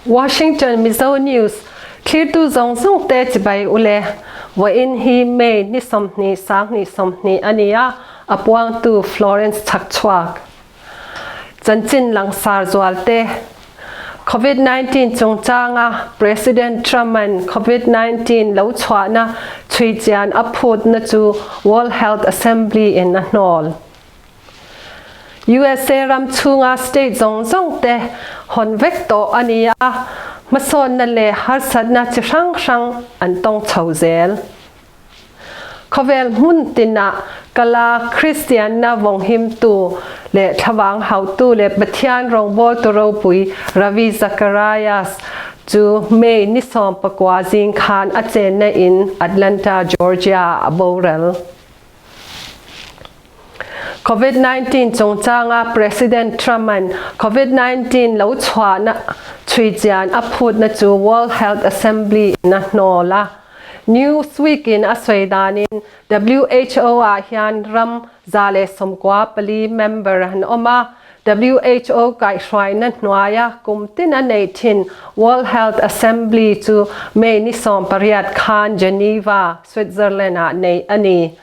Washington Mizo News thlirtu zawng zawng te chibai ule. Vawiin hi May ni 20 20 20 a ni a, a puangtu Florence Chhakchhuak. Chanchin langsar zualte Covid-19 chungchanga President Trump-a'n Covid-19 lo chhuahna chhuichian a phutna chu World Health Assembly in a hnawl. USA ram chhunga state zawng zawng te hawn vek tawh a ni a, hmasawnna leh harsatna chi hrang hrang an tawng chho zel. Khawvel hmun tinah kala Kristianna vawnghimtu leh thlavang hauhtu leh Pathian rawngbawltu ropui Ravi Zacharias chu May ni 19 zing khan a chenna in Atlanta, Georgia ah a boral. Covid-19 chungchanga President Trump-a'n Covid-19 lo chhuahna chhuichian a phutna chu World Health Assembly in a hnawl a. Newsweek in a sawi danin WHO ah hian ram 194 member an awm a, WHO kaihhruaina hnuaia kum tin a neih thin World Health Assembly chu May ni 18 khan Geneva, Switzerland ah neih a ni.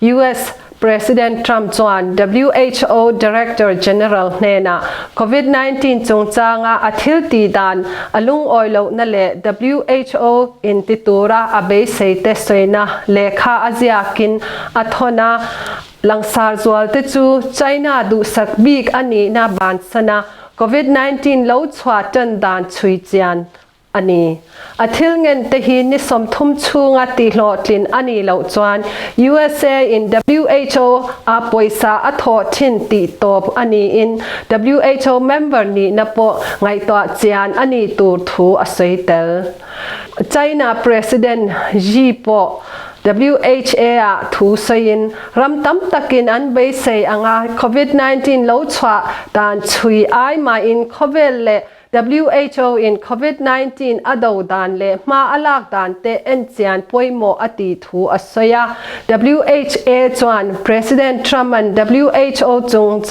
US President Trump chuan WHO Director General hnenah Covid-19 chungchanga a thil tih dan a lungawi lohna leh WHO in ti tura a beisei te sawina lehkha a ziakin a thawn a, langsar zualte chu China duhsak bik a nihna bansana Covid-19 lo chhuah tan dan chhui chian a ni. A thil ngen te hi ni 30 chhunga tihhlawhtlin a nih loh chuan USA in WHO a pawisa a thawh thin tih tawp a niin WHO member nihna pawh ngaihtuah chian a nih tur thu a sawi tel. China President Xi pawh WHA ah thu sawiin ram tam takin an beisei anga Covid-19 lo chhuah dan chhui ai mahin khawvel leh WHO in Covid-19 a do dan leh hma a lak dan te enchian pawimawh a tih thu a sawi a. WHA chuan President Trump-a'n WHO chung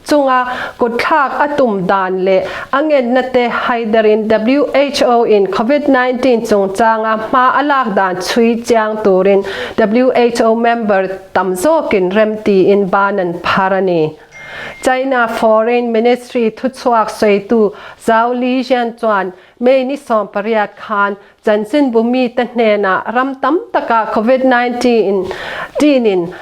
chunga kutthlak a tum dan leh a ngenna te haiderin WHO in Covid-19 chungchanga hma a lak dan chhui chiang turin WHO member tam zawkin remtiin ban an phar a ni. China Foreign Ministry thuchhuak sawitu Zhao Lijian chuan May ni 18 khan chanchinbu mite hnenah ram tam takah Covid-19 in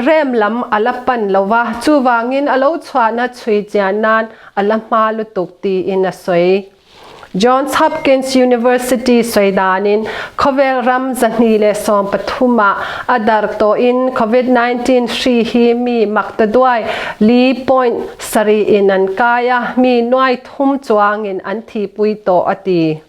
rem lam a la pan lo va, chuvangin a lo chhuahna chhui chian nan a la hma lutuk tiin a sawi. Johns Hopkins University sawi danin khawvel ram 213 ah a dar tawhin Covid-19 hri hi mi maktaduai li point sarih in an kai a, mi nuai thum chuangin an thihpui tawh a ti.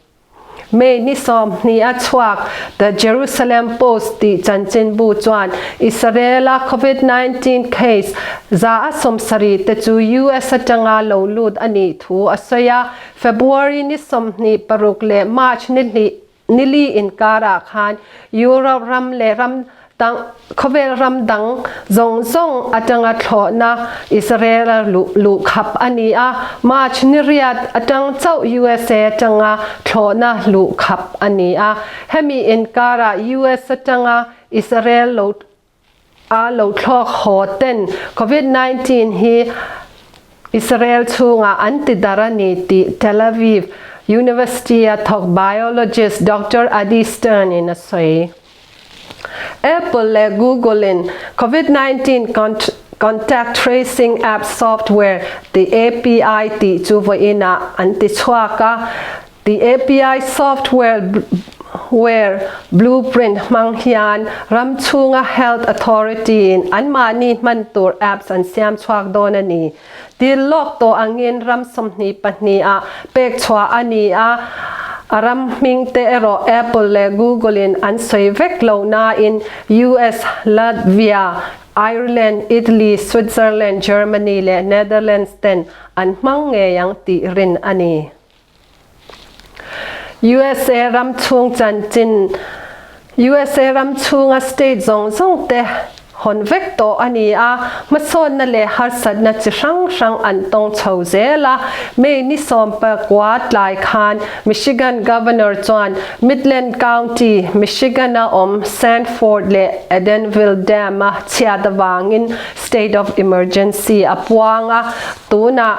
May ni 20 a chhuak The Jerusalem Post tih chanchinbu chuan Israel-a Covid-19 case 70% te chu US atanga lo lut a nih thu a sawi a. February ni 26 leh March ni hnih nili inkarah khan Europe ram leh ram dang khawvel ram dang zawng zawng atanga thlawhna Israel-a luh khap a ni a, March ni riat atang chauh USA atanga thlawhna luh khap a ni a. Hemi inkarah US atanga Israel lo a lo thlawk haw ten Covid-19 hi Israel chhungah an ti dar a ni tih Tel Aviv University-a thawk biologist Doctor Adi Stern in a sawi. Apple leh Google in Covid-19 contact tracing app software the API tih chu vawiinah an ti chhuak a. The API software ware blueprint hmang hian ram chhunga health authority in anmahni hman tur apps an siam chhuak dawn a ni. Dil lawk tawh angin ram 22 ah pek chhuah a ni a, a ram hming te erawh Apple leh Google in an sawi vek lo nain US, Latvia, Ireland, Italy, Switzerland, Germany leh Netherlands ten an hmang ngei ang tih rin a ni. USA ram chhung chanchin USA ram chhunga state zawng zawng te hawn vek tawh a ni a, hmasawnna leh harsatna chi hrang hrang an tawng chho zel a. May ni 19 tlai khan Michigan Governor chuan Midland County, Michigan-a awm Sanford leh Edenville Dam-a chhiat avangin State of Emergency a puang a, tunah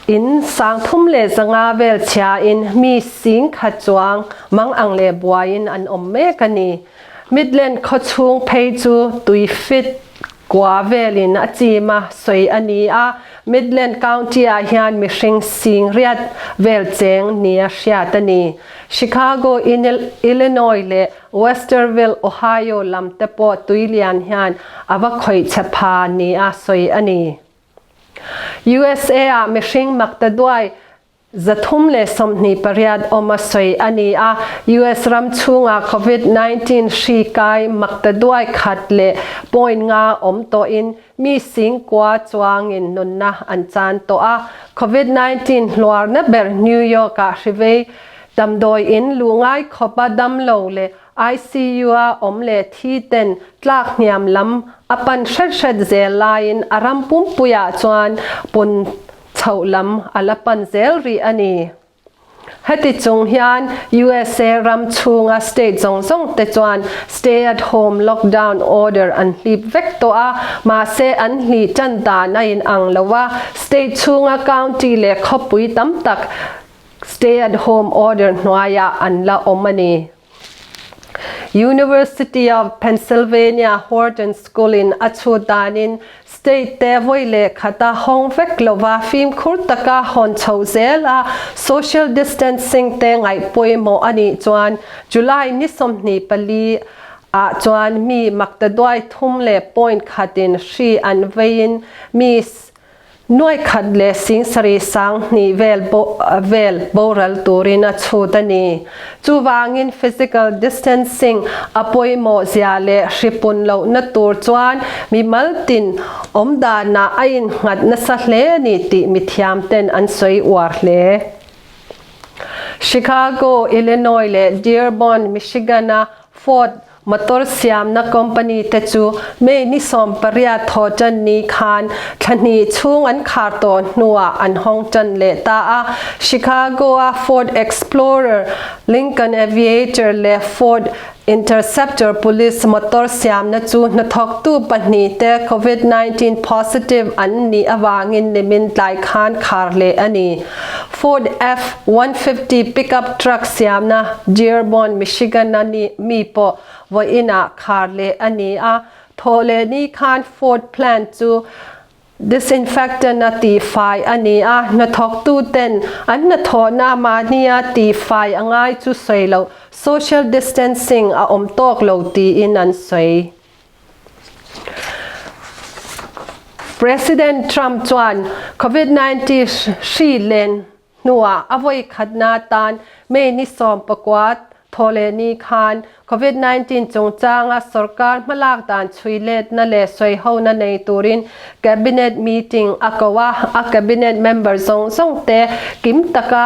in 3500 vel chhiain mi 10,000 chuang mang ang leh buaiin an awm mek a ni. Midland khawchhung phei chu tui fit kua velin a chim a sawi a ni a, Midland County-ah hian mihring 80,000 vel cheng nia hriat a ni. Chicago, Illinois leh Westerville, Ohio lam te pawh tui lian hian a va khawih chhe pha nia sawi a ni. USA-ah mihring maktaduai 328 awm a sawi a ni a, US ram chhunga Covid 19 hri kai maktaduai khat leh point nga awm tawhin mi 90,000 chuangin nunna an chan tawh a. Covid 19 hluarna ber New York-ah hrivei damdawi in luh ngai khawpa damlo leh ICU-a awm leh thi ten tlak hniam lam a pan hret hret zel laiin a ram pumpuiah chuan pun chhoh lam a la pan zel rih a ni. Heti chung hian USA ram chhunga state zawng zawng te chuan stay at home lockdown order an hlip vek tawh a, mahse an hlih tan dan a inang lo a, state chhunga county leh khawpui tam tak stay at home order hnuaiah an la awm a ni. University of Pennsylvania Wharton School-in a chhut danin state te vawi leh khata hawng vek lova fimkhur taka hawn chho zel a, social distancing te ngaih pawimawh a nih chuan July ni 24 ah chuan mi maktaduai thum leh point khatin hri an veiin mi 107,200 vel boral turin a chhut a ni. Chuvangin physical distancing a pawimawh zia leh hripun lohna tur chuan mimal tin awmdanah a innghat nasa hle a ni tih mithiamten an sawi uar hle. Chicago, Illinois leh Dearborn, Michigan-a Ford Motor siamna company te chu May ni 18 thaw tan ni khan thla hnih chhung an khar tawh hnuah an hawng tan leh ta a. Chicago-a Ford Explorer, Lincoln Aviator leh Ford Interceptor police motor siamna chu hnathawktu pahnih te Covid 19 positive an nih avangin nimin tlai khan khar leh a ni. Ford F-150 pickup truck siamna Dearborn, Michigan-a mi pawh vawiinah khar leh a ni a. Thawh leh ni khan Ford plant chu disinfectant-a tihfai a ni a, hnathawktuten an hnathawhna mahnia tihfai a ngai chu sawi loh, social distancing a awm tawk lo tiin an sawi. President Trump chuan Covid-19 hri len hnuah a vawi khatna atan May ni 19 Thawhlehni khan Covid-19 chungchanga sorkar hmalak dan chhui letna leh sawihona nei turin Cabinet meeting a ko a, a Cabinet member zawng zawng te kim taka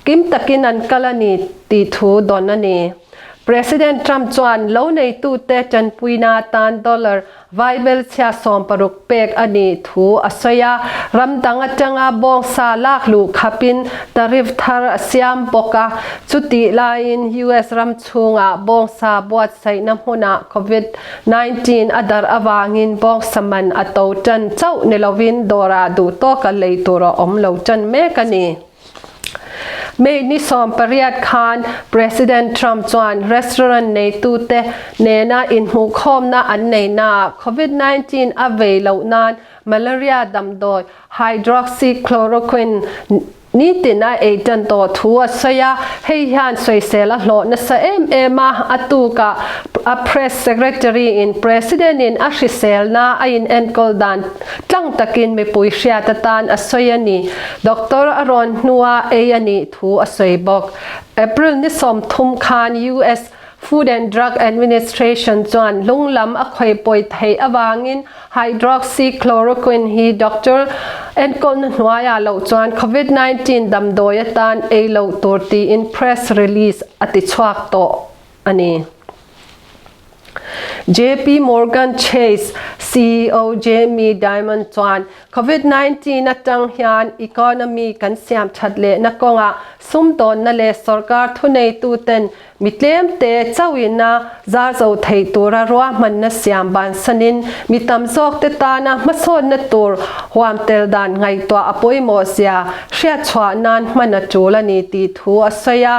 kim takin an kal a ni tih thu dawn a ni. President Trump chuan lo neitute tanpuina atan dollar vaibel chhia 60 pek a nih thu a sawi a, ram dang atanga bawngsa lak luh khapin tariff thar a siam bawk a. Chutih laiin US ram chhungah bawngsa buatsaihna hmunah Covid 19 a darh avangin bawngsa man a to tan chauh ni lovin dawrah duhtawka lei tur a awm lo tan mek a ni. May ni 18 khan President Trump chuan restaurant neitute nena inhmuhkhawmna an neihnaah Covid 19 a vei loh nan malaria damdawi hydroxychloroquine nitin a ei tan tawh thu a sawi a, hei hian sawisel a hlawh nasa em em a, a tukah a press secretary in President in a hriselna a inenkawl dan tlang takin mipui hriat atan a sawi a ni. Doctor a rawn hnua ei a nih thu a sawi bawk. April ni 30 khan US Food and Drug Administration chuan lung lam a khawih pawi theih avangin hydroxychloroquine hi doctor enkawlna hnuaiah loh chuan Covid 19 damdawi atan ei loh tur tiin press release a ti chhuak tawh a ni. JP Morgan Chase. CEO Jamie Dimon chuan Covid 19 atang hian economy kan siam that lehna kawngah sumdawnna leh sorkar thuneituten Mi tlemte chauhin a zar zo thei tura ruahmanna siam bansanin mi tam zawkte tana hmasawnna tur huam tel dan ngaihtuah a pawimawh zia hriatchhuah nan hman a tul a ni tih thu a sawi a.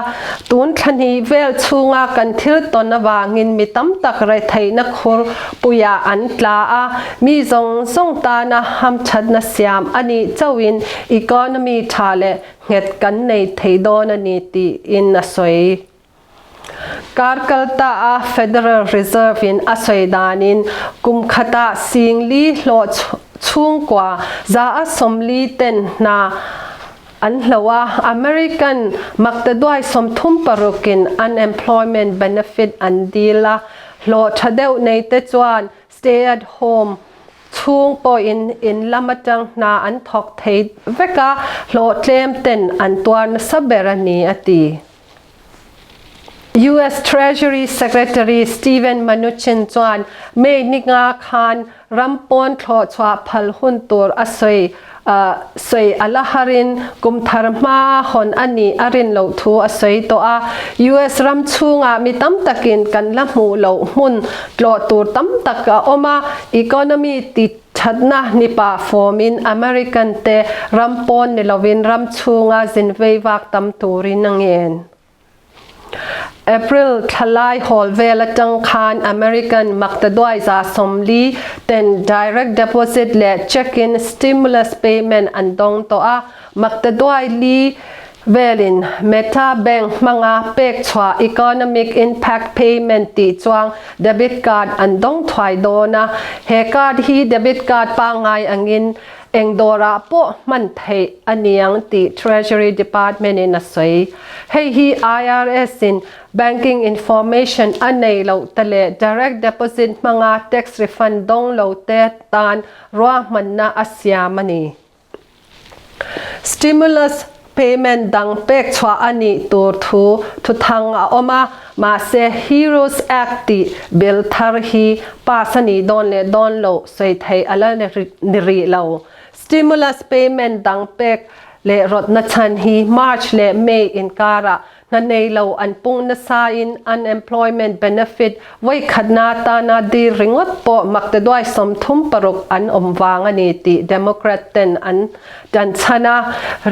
Tun thla hnih vel chhunga kan thil tawn avangin mi tam tak retheihna khur puiah an tla a, mi zawng zawng tana hamthatna siam a nih chauhin economy tha leh nghet kan nei thei dawn a ni tiin a sawi. Kar kalta a Federal Reserve in a sawi danin kum khatah singli hlawh chhungkua 140 ten hna an hloh a, American maktaduai 36 in unemployment benefit an dil a, hlawh tha deuh nei te chuan stay at home Chhung pawhin in lam atang hna an thawk thei vek a, hlawh tlem ten an tuar nasa ber a ni, a ti. US Treasury Secretary Steven Mnuchin chuan May ni nga khan ram pawn thlawh chhuah phal hun tur a sawi sawi a la harin kum thar hmaa hawn a nih a rin loh thu a sawi tawh a. US ram chhungah mi tam takin kan la hmuh loh hmun tlawh tur tam tak a awm a, economy ti thatna ni pah fawmin American te ram pawn ni lovin ram chhunga zin vei vak tam turin a ngen. April thlalai hawl vel atang khan American maktaduai 40 ten direct deposit leh check-in stimulus payment an dawng tawh a, maktaduai li velin Meta Bank hmanga pek chhuah Economic Impact Payment tih chuang debit card an dawng thuai dawn a, he card hi debit card pangngai angin Eng dawrah pawh hman theih a niang tih Treasury Department in a sawi. Hei hi IRS in banking information a nei loh te leh direct deposit hmanga tax refund dawng lo te tan ruahmanna a siam a ni. Stimulus Payment dang pek chhuah a nih tur thu thuthang a awm a, mahse HEROES Act tih bill thar hi pass a nih dawn leh dawn loh sawi theih a la ni rih lo. Stimulus payment dang pek leh rawtna chhan hi March leh May inkarah hna nei lo an pung nasain unemployment benefit vawikhatna atana dil ringawt pawh maktaduai 36 an awm vang a ni tih Democrat ten an tan chhan a.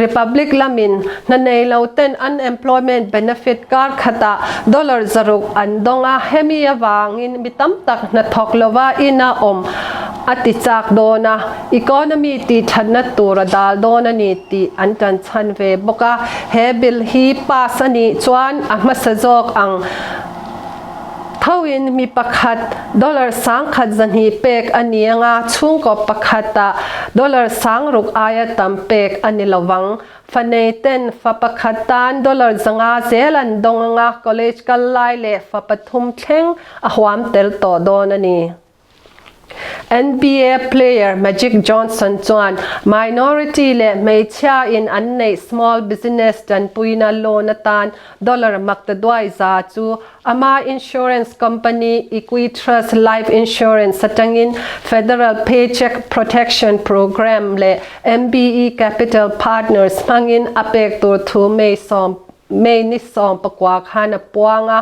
Republic lamin hna nei lo ten unemployment benefit kar khatah dollar 600 an dawng a, hemi avangin mi tam tak hnathawk lova ina awm a ti chak dawn a, economy tihthatna tur a dal dawn a ni tih an tan chhan ve bawk a. He bill hi pass a nih chuan a hmasa zawk ang thoin mi pakhat dollar 1200 pek a ni anga, chhungkaw pakhatah dollar 6000 aia tam pek a ni lovang. Fanei ten fa pakhat tan dollar 500 zel an dawng anga, college kal lai leh fa pathum thleng a huam tel tawh dawn a ni. NBA player Magic Johnson chuan minority leh hmeichhia in an neih small business tanpuina loan atan dollar maktaduai za chu ama insurance company Equitrust Life Insurance atangin Federal Paycheck Protection Program leh MBE Capital Partners hmangin a pek tur thu May May ni 19 khan a puang a.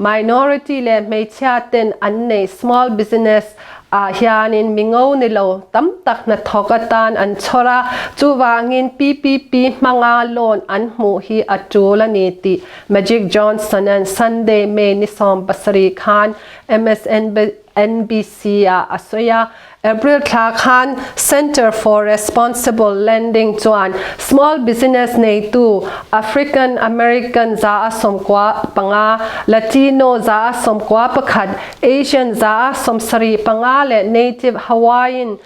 Minority leh hmeichhia ten an neih small business ah hianin mingo ni lo tam tak hnathawk atan an chhawr a, chuvangin PPP hmanga loan an hmuh hi a tul a ni tih Magic Johnson-a'n Sunday May ni 17 khan MSNBC ah a sawi a. April thla khan Centre for Responsible Lending chuan small business neitu African American 95, Latino 91, Asian 75 leh Native Hawaiian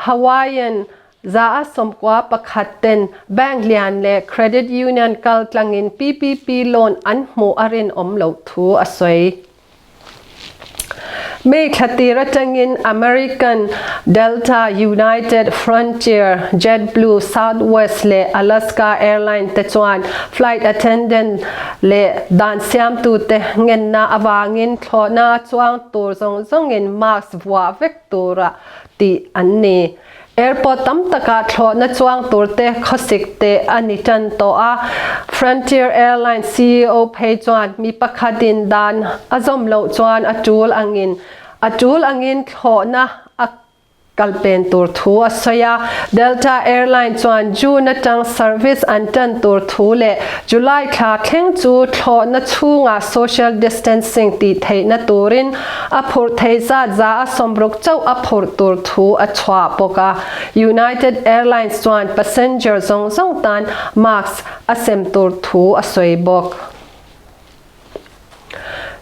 Hawaiian 91 ten bank lian leh credit union kaltlangin PPP loan an hmuh a rinawm loh thu a sawi. May thla tir atangin American, Delta, United, Frontier, JetBlue, Southwest leh Alaska Airlines te chuan flight attendant leh dan siamtute ngenna avangin thlawhna chuang tur zawng zawngin mask vuah vek tura tih an ni. Airport tam takah thlawhna chuang turte khawsik teh a ni tan tawh a, Frontier Airlines ceo phei chuan mi pakhatin dan a zawm loh chuan a tul angin a tul angin thlawhna a kalpen tur thu a sawi a. Delta Airlines chuan June atang service an tan tur thu leh July thla thleng chu thlawhna chhungah social distancing tih theihna turin a phurh thei zat 160 chauh a phurh tur thu a chhuah bawk a. United Airlines chuan passenger zawng zawng tan mask a sem tur thu a sawi bawk.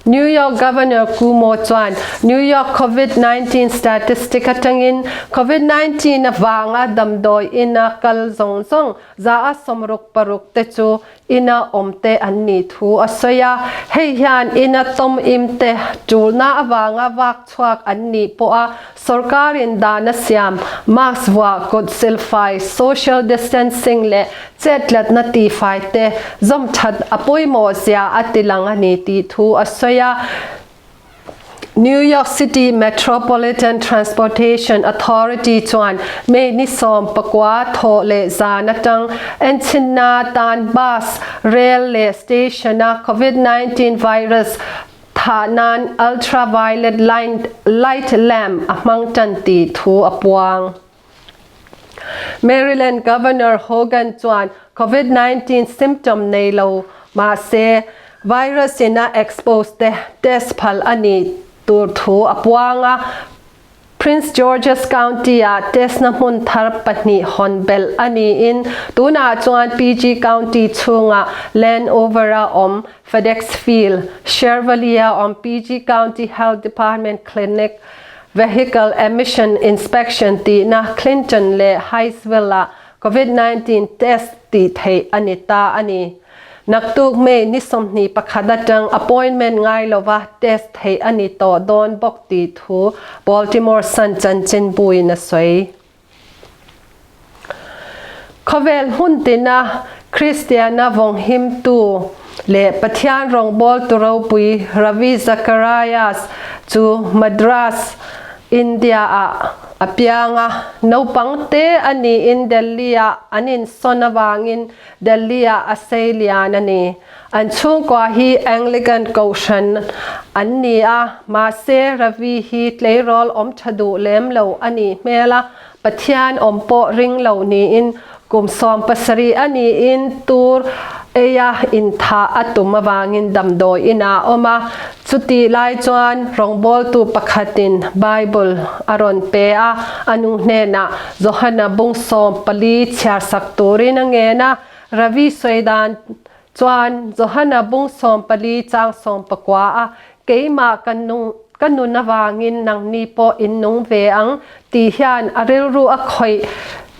New York Governor Cuomo chuan New York Covid 19 statistic atangin Covid 19 avanga damdawi ina kal zawng zawng 166 te chu ina awmte an nih thu a sawi a. Hei hian ina tawm imte tulna avanga vak chhuak an nih pawha sorkarin dan a siam mask vuah kut silfai, social distancing leh chettlatna tihfai te zawm that a pawimawh zia a tilang a ni tih thu a sawi a. New York City Metropolitan Transportation Authority chuan May ni 19 thawh leh zan atang enchinna tan bus, rail leh station-a COVID-19 virus thah nan ultraviolet light lamp a hmang tan tih thu a puang. Maryland Governor Hogan chuan COVID-19 symptom nei lo mahse virus in a expose te test phal a nih tur thu a puang a. Prince George's County-ah test na hmun thar pahnih hawn belh a niin tunah chuan PG County chhungah Landover-a awm FedEx Field, Chervally-a awm PG County Health Department Clinic, Vehicle Emission Inspection tihna Clinton leh Hiseville-ah Covid-19 test tih theih a ni ta a ni. Naktuk May ni 21 atang appointment ngai lova test theih a ni tawh dawn bawk tih thu Baltimore Sun chanchinbuin a sawi. Khawvel hmun tina Kristiana vawnghimtu leh Pathian rawngbawltu ropui Ravi Zacharias chu Madras, India-ah a piang a. Naupang te a niin Delhi-ah an insawn avangin Delhi-ah a sei lian a ni. An chhungkua hi Anglican kohhran an ni a, mahse Ravi hi tleirawl awm tha duh lem lo a nih hmel a, Pathian awm pawh ring lo niin kum 17 a niin tur eia inthah a tum avangin damdawi inah a awm a. Chutih lai chuan rawngbawltu pakhatin Bible a rawn pe a, a nu hnenah Johana bung 14 chhiarsak turin a ngen a. Ravi sawi dan chuan Johana bung 14 chang 19 a keimah ka nung ka nun avangin nangni pawh in nung ve ang tih hian a rilru a khawih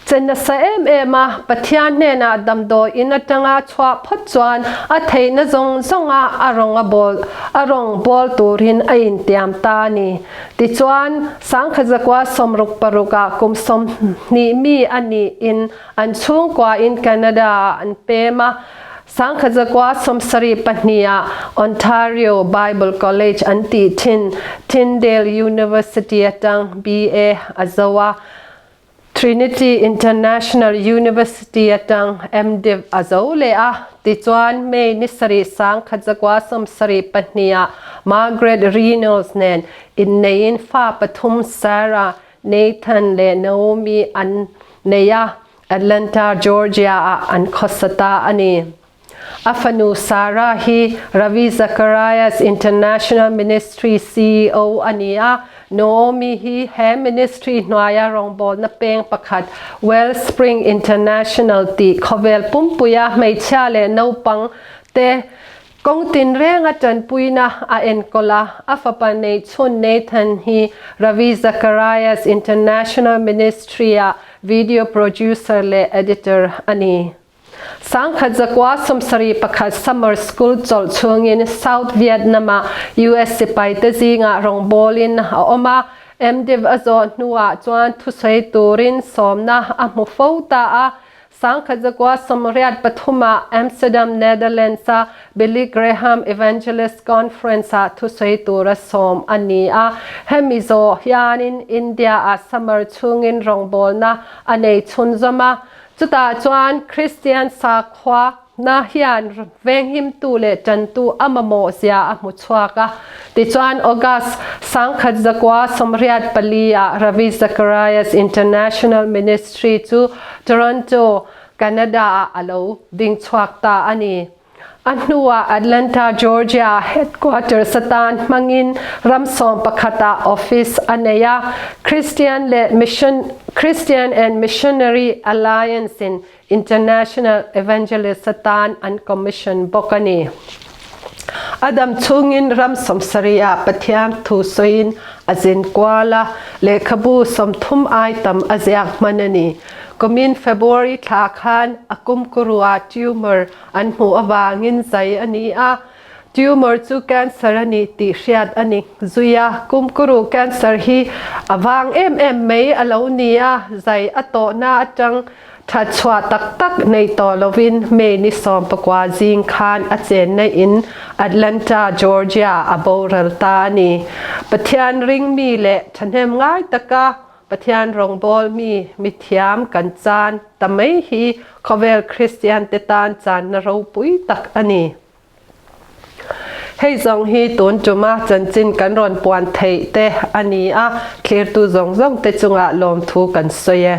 che nasa em em a. Pathian hnenah damdawi in atanga chhuah phawt chuan a theihna zawng zawnga a rawng a bawl a rawng bawl turin a intiam ta a ni. Tichuan, 1966 ah kum 20 mi a niin an chhungkuain Canada-ah an pem a. 1972 ah Ontario Bible College an tih thin Tyndale University atang BA a zo a. Trinity International University atang MDiv a zo leh a. Tichuan, May ni 7 1972 ah Margaret Reynolds nen inneiin fa pathum Sarah, Nathan leh Naomi an nei a, Atlanta, Georgia ah an khawsa ta a ni. A fanu Sarah hi Ravi Zacharias International Ministry CEO a ni a, Naomi hi he ministry hnuaia rawngbawlna peng pakhat Wellspring International tih khawvel pumpuia hmeichhia leh naupang te kawng tinrenga tanpuina a enkawl a. A fapa neihchhun Nathan hi Ravi Zacharias International Ministry-ah video producer leh editor a ni. 1171 Summer School chawlh chhungin South Vietnam-ah US sipaite zingah rawngbawlin a awm a, MDiv a zawh hnuah chuan thusawi turin sawmna a hmu fo ta a. 1983 ah Amsterdam, Netherlands-a Billy Graham Evangelist Conference-ah thusawi tura sawm a ni a. Hemi zawh hianin India-ah summer chhungin rawngbawlna a nei chhunzawm a. Chutah chuan Kristian sakhua na hian venghimtu leh tantu a mamawh zia a hmu chhuak a. Tichuan August 1984 ah Ravi Zacharias International Ministry chu Toronto, Canada ah a lo ding chhuak ta a ni. A hnuah Atlanta, Georgia headquarters atan hmangin ram 11 ah office a nei a. Christian leh Mission Christian and Missionary Alliance in International Evangelist atan an commission bawk a ni. A dam chhungin ram 70 ah Pathian thu sawiin a zin kual a, lehkhabu 30 ai tam a ziak hman a ni. Kumin February thla khan a kumkurua tumor an hmuh avangin zai a ni a, tumor chu cancer a ni tih hriat a ni zui a. Kumkuru cancer hi a vang em em mai a lo ni a, zai a tawhna atang That chhuah tak tak nei tawh lovin May ni 19 zing khan a chenna in Atlanta, Georgia a boral ta a ni. Pathian ring mi leh thahnem ngai taka Pathian rawngbawl mi mithiam kan chan ta mai hi khawvel Kristian te tan channa ropui tak a ni. Hei zawng hi tun tuma chanchin kan rawn puan theih te a ni a, thlirtu zawng zawng te chungah lawmthu kan sawi e.